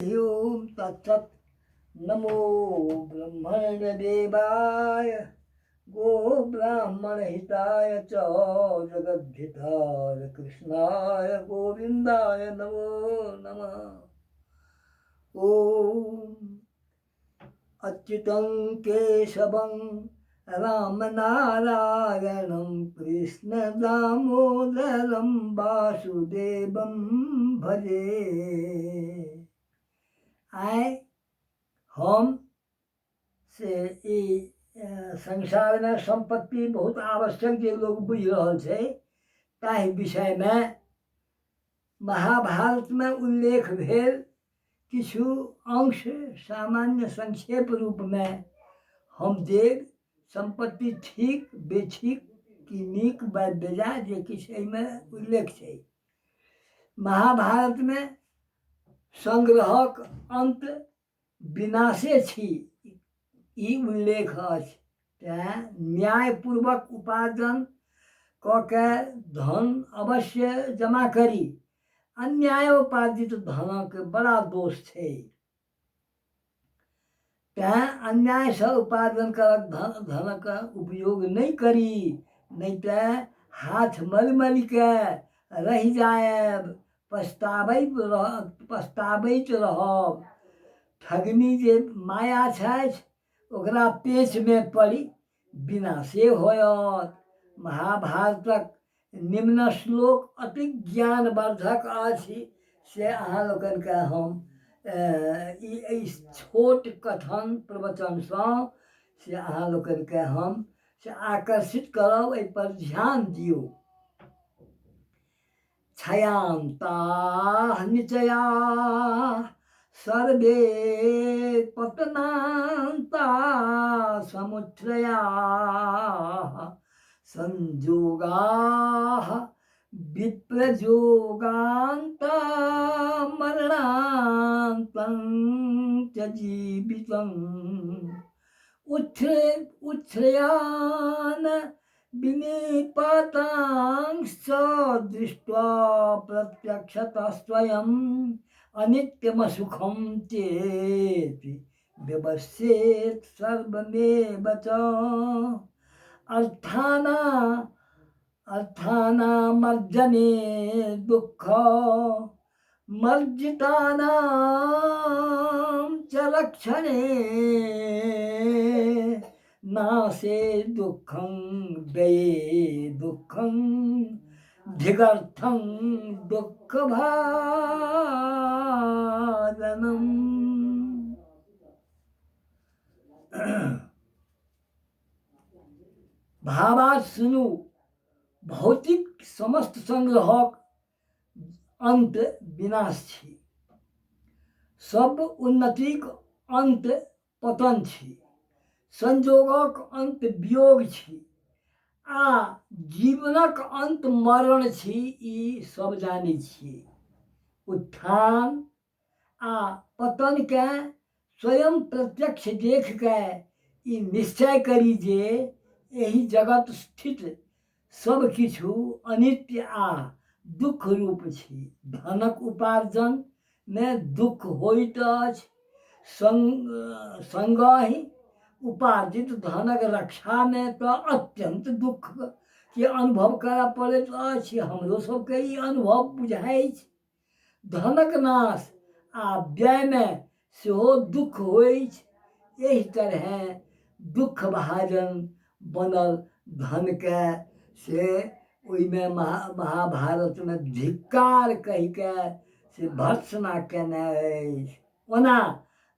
ओम तत्सत। नमो ब्रह्मण्य देवाय गो ब्राह्मण हिताय च जगद्धिताय कृष्णाय गोविन्दाय नमो नमः। ॐ अच्युतं केशवं राम नारायणं कृष्ण दामोदरं वासुदेवं भजे। आइ हम से ई संसारमे सम्पत्ति बहुत आवश्यक जे लोक बुझि रहल छै ताहि विषयमे महाभारतमे उल्लेख भेल किछु अंश सामान्य संक्षेप रूपमे हम देब। सम्पत्ति ठीक बेठीक कि नीक वा बेजाय जे किछु एहिमे उल्लेख छै। महाभारतमे संग्रहक अन्त विनाशे छी ई उल्लेख अछि। तेँ न्यायपूर्वक उपार्जन कऽ के धन अवश्य जमा करी। अन्यायोपार्जित धनक बड़ा दोष छै। तेँ अन्यायसँ उपार्जन करक धनक उपयोग नहि करी, नहि तऽ हाथ मलि मलिके रहि जायब, पछताबैत रहब। ठगनी जे माया छथि ओकरा पेचमे पड़ि विनाशे होयत। महाभारतक निम्न श्लोक अति ज्ञानवर्धक अछि से अहाँ लोकनिके हम ई एहि छोट कथन प्रवचनसँ से अहाँ लोकनिके हम से आकर्षित करब, एहिपर ध्यान दियौ। क्षयान्ताः निचयाः सर्वे पतनान्ता समुच्छ्रयाः संयोगाः विप्रयोगान्ता मरणान्तं च जीवितम् उच्छ्रयान् विनिपातांश्च दृष्ट्वा प्रत्यक्षतः स्वयं अनित्यमसुखं चेति व्यवस्येत् सर्वमेव च। अर्थानामर्जने दुःख मर्जितानां च रक्षणे नाशे दुःखं व्यये दुःखं धिगर्थं दुःखभाजनम्। भावार्थ सुनू, भौतिक समस्त संग्रहक अन्त विनाश छी, सब उन्नतिक अन्त पतन छी, संजोगक अन्त वियोग छी आ जीवनक अन्त मरण छी, ई सब जानै छी। उत्थान आ पतनकेँ स्वयं प्रत्यक्ष देख कऽ ई निश्चय करी जे एहि जगत स्थित सब किछु अनित्य आ दुःख रूप छी। धनक उपार्जनमे दुःख होइत अछि, संगहि उपार्जित धनक रक्षामे तऽ अत्यन्त दुःखके अनुभव करऽ पड़ैत अछि। हमरो सबके ई अनुभव बुझाइछ। धनक नाश आ व्ययमे सेहो दुःख होइछ। एहि तरहेँ दुःख भाजन बनल धनके से ओहिमे महाभारतमे धिक्कार कहिके से भर्त्सना केने अछि। ओना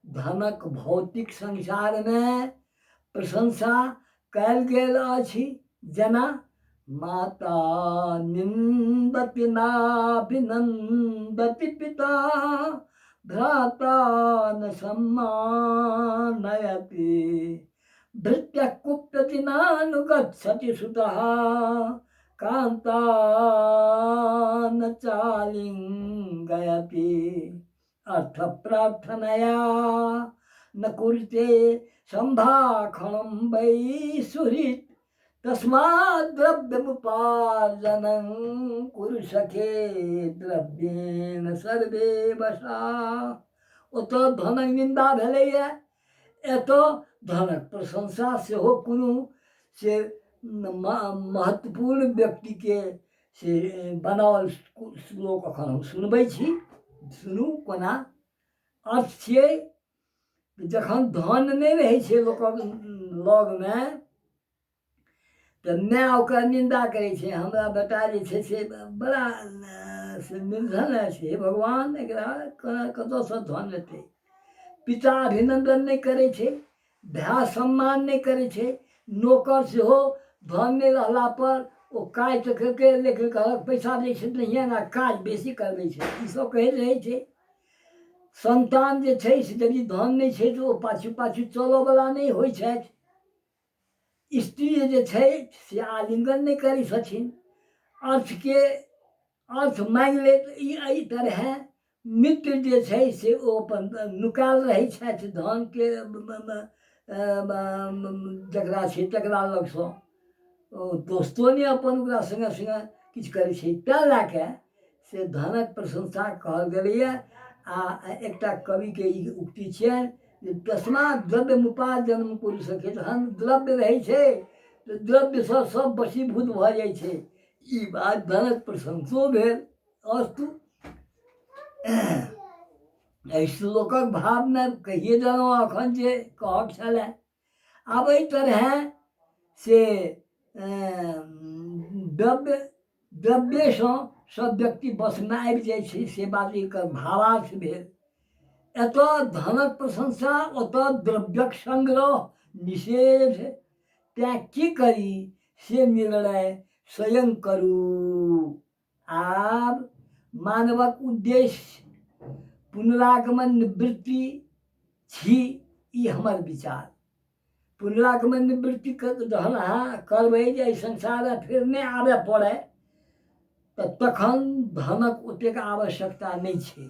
धनक भौतिक संसारमे प्रशंसा कयल गेल अछि, जेना माता निन्दति नाभिनन्दति पिता भ्राता न सम्मानयति भृत्यः कुप्यति नानुगच्छति सुतः कान्ता न चालिङ्गयति अर्थ प्रार्थनया न कुरुते सम्भाषणं वै सुहृत् तस्मात् द्रव्यमुपार्जनं कुरु सखे द्रव्येण सर्वे वशा। ओतऽ धनक निन्दा भेलैए, एतऽ धनक प्रशंसा सेहो कोनो से महत्वपूर्ण व्यक्तिके से बनाओल श्लोक एखन हम सुनबै छी। सुनू कोना अर्थ छियै। जखन धन नहि रहै छै लोकक लगमे तऽ माय ओकर निन्दा करै छै, हमरा बेटा जे छै से बड़ा से निर्धन अछि, हे भगवान एकरा कतऽसँ धन एतै। पिता अभिनन्दन नहि करै छै, भाय सम्मान नहि करै छै, नोकर सेहो धन नहि रहलापर ओ काज तऽ केलकै लेकिन कहलक पैसा दै छै नहिए ने, काज बेसी करबै छै, ईसब कहैत रहै छै। सन्तान जे छै से यदि धन नहि छै तऽ ओ पाछू पाछू चलऽवला नहि होइ छथि। स्त्री जे छै से आलिंगन नहि करै छथिन, अर्थके अर्थ माँगि लेत। ई एहि तरहे मित्र जे छै से ओ अपन नुकायल रहै छथि धनके जकरा छै तकरा लगसँ, ओ दोस्तो नहि अपन ओकरा सङ्गे सङ्गे किछु करै छै। ताहि लए कऽ से धनक प्रशंसा कहल गेलैए। आ एकटा कविके ई उक्ति छियनि जे तस्मात् द्रव्य मुपार्जन पुरुष सखे, जहन द्रव्य रहै छै तऽ द्रव्यसँ सब वशीभूत भऽ जाइ छै। ई बात धनक प्रशंसो भेल। अस्तु, एहि श्लोकक भावमे कहिए देलहुँ एखन जे कहक छलए। आब एहि तरहेँ से द्रव्य द्रव्येसँ सब व्यक्ति वशमे आबि जाइ छै, से बात एकर भावार्थ भेल। एतऽ धनक प्रशंसा, ओतऽ द्रव्यक संग्रह निषेध। तेँ की करी से निर्णय स्वयं करू। आब मानवक उद्देश्य पुनरागमन निवृत्ति छी, ई हमर विचार। पुनरागमन निवृत्ति जहन अहाँ करबै जे एहि संसारमे फेर नहि आबय पड़य, तऽ तखन धनक ओतेक आवश्यकता नहि छै।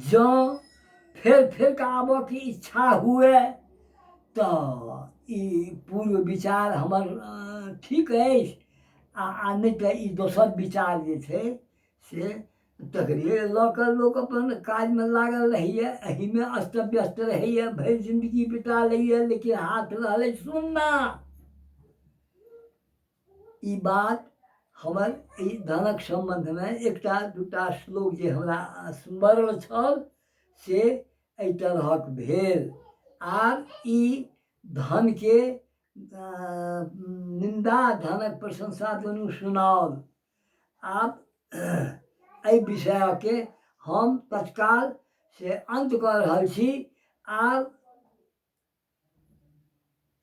जँ फेर फेरके आबऽके इच्छा हुए तऽ ई पूर्व विचार हमर ठीक अछि, आ नहि तऽ ई दोसर विचार जे छै से तकरे लऽ कऽ लोक अपन काजमे लागल रहैए, एहिमे अस्त व्यस्त रहैए, भरि जिन्दगी बिता लैए, लेकिन हाथ रहलै सुन्ना। ई बात हमर एहि धनक सम्बन्धमे एकटा दूटा श्लोक जे हमरा स्मरण छल से एहि तरहक भेल। आर ई धनके निन्दा धनक प्रशंसा दुनू सुनाओल। आब एहि विषयके हम तत्काल से अन्त कऽ रहल छी। आब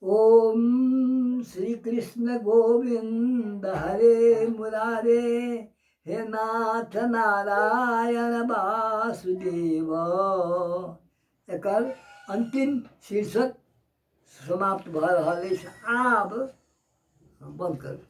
ओम श्री कृष्ण गोविंद हरे मुरारे, हे नाथ नारायण वासुदेव। एकर अन्तिम शीर्षक समाप्त भऽ रहल अछि। आब बन्द करू।